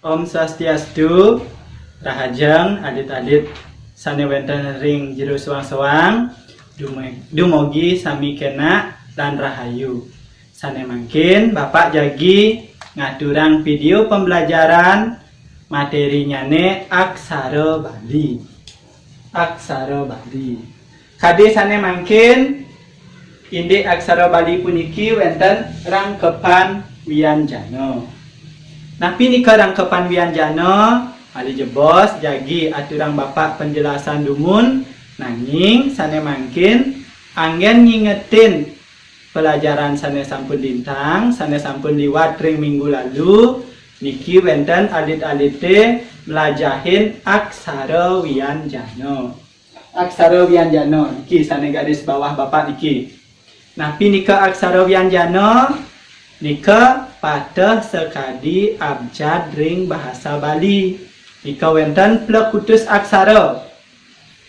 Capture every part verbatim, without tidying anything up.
Om Swastiastu, rahajeng alit-alit sané wénten ring jero soang-soang, dume- dumogi sami kénak lan rahayu. Sané mangkin Bapak jagi ngaturang vidéo pembelajaran materinyané aksara Bali. Aksara Bali. Kadi sané mangkin, indik aksara Bali puniki wénten rangkepan wianjana. Napi nika rangkepan wianjana? Malih jebos jagi aturang Bapak penjelasan dumun, nanging sané mangkin anggén ngingetin pelajaran sané sampun lintang, sané sampun liwat ring minggu lalu, niki wénten alit-alité mlajahin aksara wianjana. Aksara wianjana niki sané garis bawah Bapak niki. Napi nika aksara wianjana? Nika pateh sakadi abjad ring bahasa Bali. Nika wénten plekutus aksara.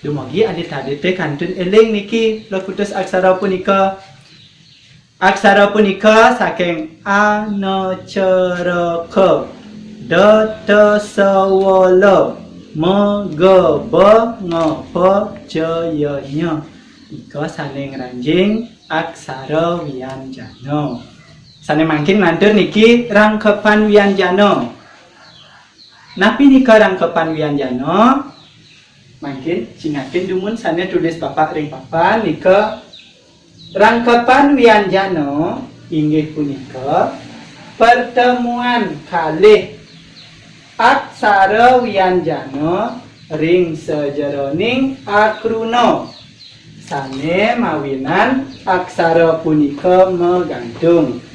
Dumogi alit-alité kantun éling niki plekutus aksara punika. Aksara punika saking anacaraka, datasawala, magabangapajayanya. Nika sané ngranjing aksara wianjana. Sané mangkin nglantur niki rangkepan wianjana. Napi nika rangkepan wianjana? Mangkin cingakin dumun sané tulis Bapak ring papan nika. Rangkepan wianjana inggih punika pertemuan kalih aksara wianjana ring sajeroning akruna sané mawinan aksara punika magantung.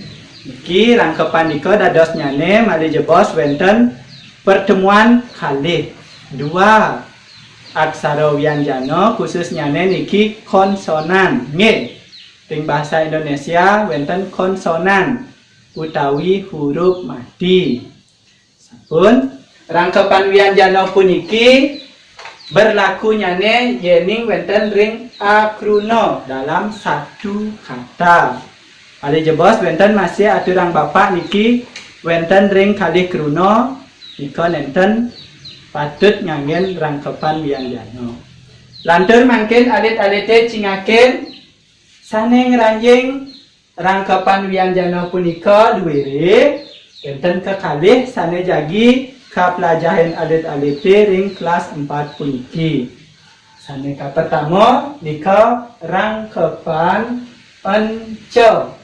Niki rangkepan nika dadosnyané malih jebos wénten pertemuan kalih dua aksara wianjana, khususnyané niki konsonan. Nggih, ring basa Indonesia wénten konsonan utawi huruf mati. Sampun, rangkepan wianjana puniki berlakunyané yéning wénten ring akruna dalam satu kata. Malih jebos wénten masih aturang Bapak niki wénten ring kalih kruna, nika nénten patut nganggén rangkepan wianjana. Lantur mangkin alit-alité cingakin sané ngranjing rangkepan wianjana punika duwiri, wénten kekalih sané jagi kaplajahin alit-alité ring kelas empat puniki. Sané kapertama nika rangkepan enca.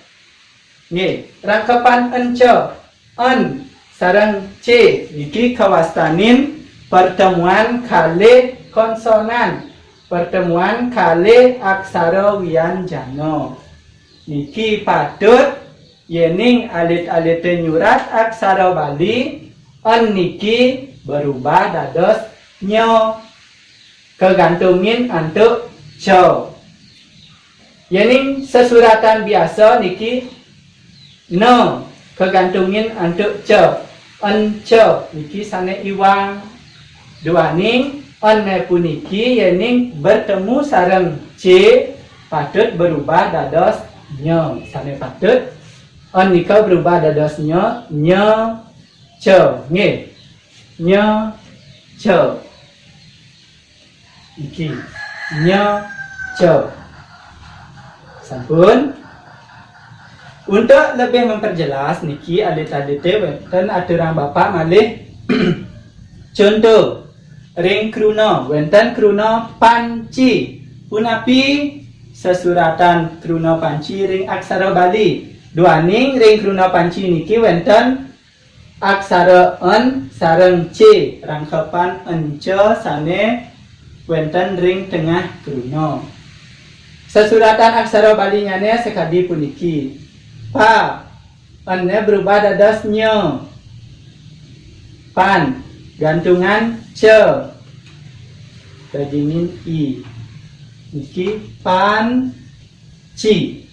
Nggih, rangkepan enca, en sareng c niki kawastanin pertemuan kalih konsonan, pertemuan kalih aksara wianjana. Niki patut yéning alit-alité nyurat aksara Bali, en niki berubah dados nya, kagantungin antuk ca. Yéning sesuratan biasa niki na, kagantungin antuk ca, enca niki sané iwang. Duaning en puniki yéning bertemu sareng c patut berubah dados nya, sané patut en nika berubah dados nya, nya ca, nggih. Nya ca. Niki. Nya ca. Sampun. Untuk lebih memperjelas niki alit-alité wénten aturang Bapak malih. Conto, ring kruna, wénten kruna panci. Punapi sesuratan kruna panci ring aksara Bali? Duaning ring kruna panci niki wénten aksara en sareng c, rangkepan enca sané wénten ring tengah kruna. Sesuratan aksara Balinyané sakadi puniki. Pa, en berubah dados nya. Pan, gantungan ca. Dagingin i. Niki pan ci.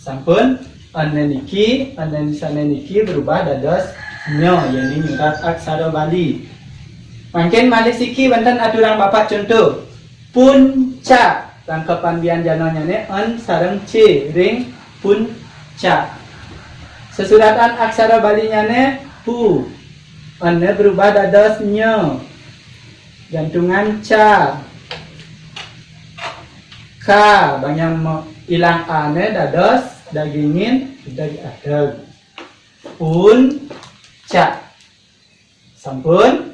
Sampun, en niki, en sané niki berubah dados nya, yéning nyurat aksara Bali. Mangkin malih siki wénten aturang Bapak conto. Puncak, rangkepan wianjananyané en sareng c ring puncak. Sesuratan aksara Balinyané pu. N-né berubah dados nya. Gantungan ca. Ka, banyang mo-, ilang A-né dados dagingin, deg-adeg. Pun, ca. Sampun.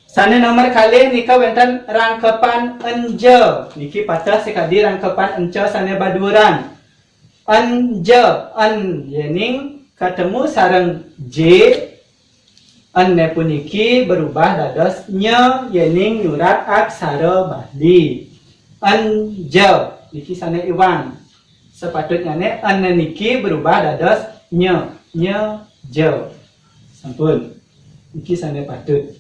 Sané nomor kalih nika wénten rangkepan enja. Niki pateh sakadi rangkepan enca sané baduuran. Enja, en yéning katemu sareng J, en-né puniki berubah dados nya yéning nyurat aksara Bali. Enja, niki sané iwang. Sapatutnyané en niki berubah dados nya, nya, ja. Sampun. Niki sané patut.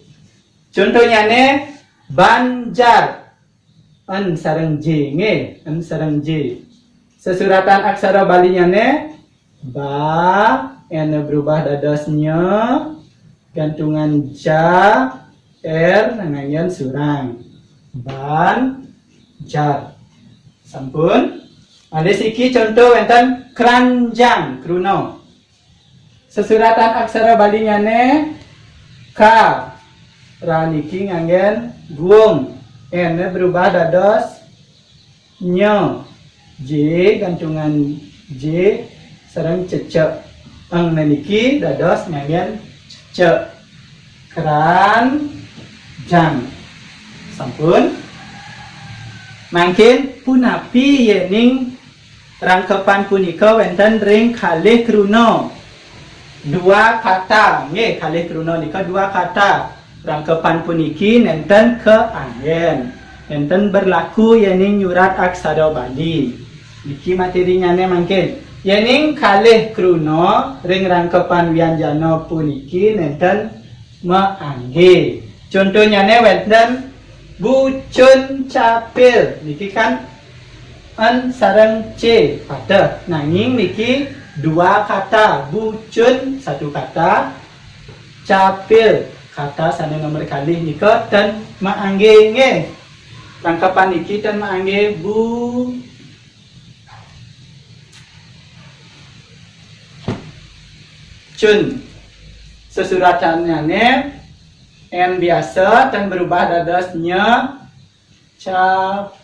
Contonyané banjar. En sareng J, nggih, en sareng J. Sesuratan aksara Balinyané ba, N berubah dados nya, gantungan ja, R nganggen surang. Ban, jar. Sampun. Malih siki conto wénten kranjang, kruna. Sesuratan aksara Balinyané ka, ra niki nganggen guung, N berubah dados nya, J gantungan J sareng cecek. Eng niki dados nganggen cecek. Kranjang. Sampun. Mangkin punapi yéning rangkepan punika wénten ring kalih kruna? Dua kata, nggih, kalih kruna nika dua kata. Rangkepan puniki nénten kaanggén, nénten berlaku yéning nyurat aksara Bali. Niki materinyané mangkin. Yéning kalih kruna ring rangkepan wianjana puniki nénten maanggé. Contonyané wénten bucun capil. Niki kan N sareng C pateh. Nanging niki dua kata, bucun satu kata, capil kata sané nomor kalih nika ten maanggé, nggih. Rangkepan niki ten maanggé bu cun. Sesuratannyané N biasa ten berubah dados nya, capil.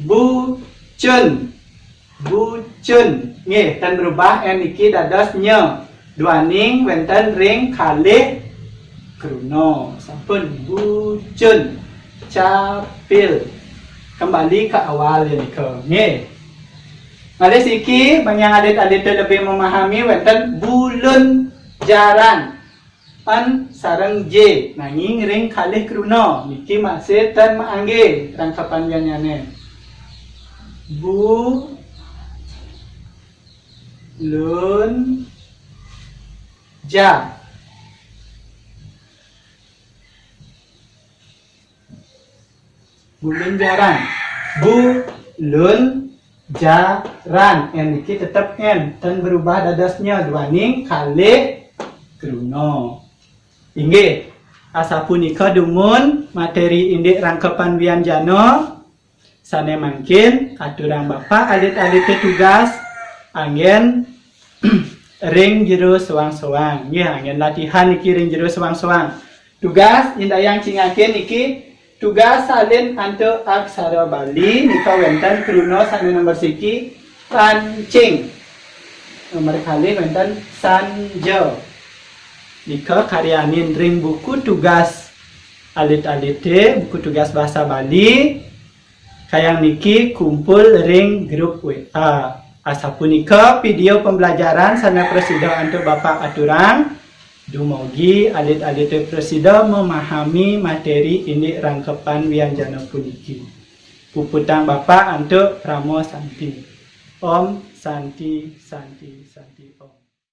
Bucun. Bucun. Nggih, ten berubah N niki dados nya. Duaning wénten ring kalih kruna. Sampun, bucun. Capil. Kembali ke awal ya nika. Nggih. Malih siki, banyang alit-alité lebih memahami wénten bulun jaran. N sareng J, nanging ring kalih kruna. Niki masih ten maanggé rangkepan wianjanané. Bu, lun, ja. Bulun jaran. Bulun jaran. N niki tetep N, ten berubah dados nya duaning kalih kruna. Inggih, asapunika dumun materi indik rangkepan wianjana. Sané mangkin, aturang Bapak alit-alité tugas anggén ring jero soang-soang. Nggih, anggén latihan niki ring jero soang-soang. Tugas, indayang cingakin niki, tugas salin antuk aksara Bali nika wénten kruna sané nomor siki, pancing. Nomor kalih wénten sanja. Nika karyanin ring buku tugas alit-alité, buku tugas basa Bali. Kayang niki kumpul ring grup W A. Asapunika video pembelajaran sané prasida antuk Bapak aturang. Dumugi alit-alité prasida memahami materi indik rangkepan wianjana puniki. Puputang Bapak antuk parama santi. Om Santi, Santi, Santi.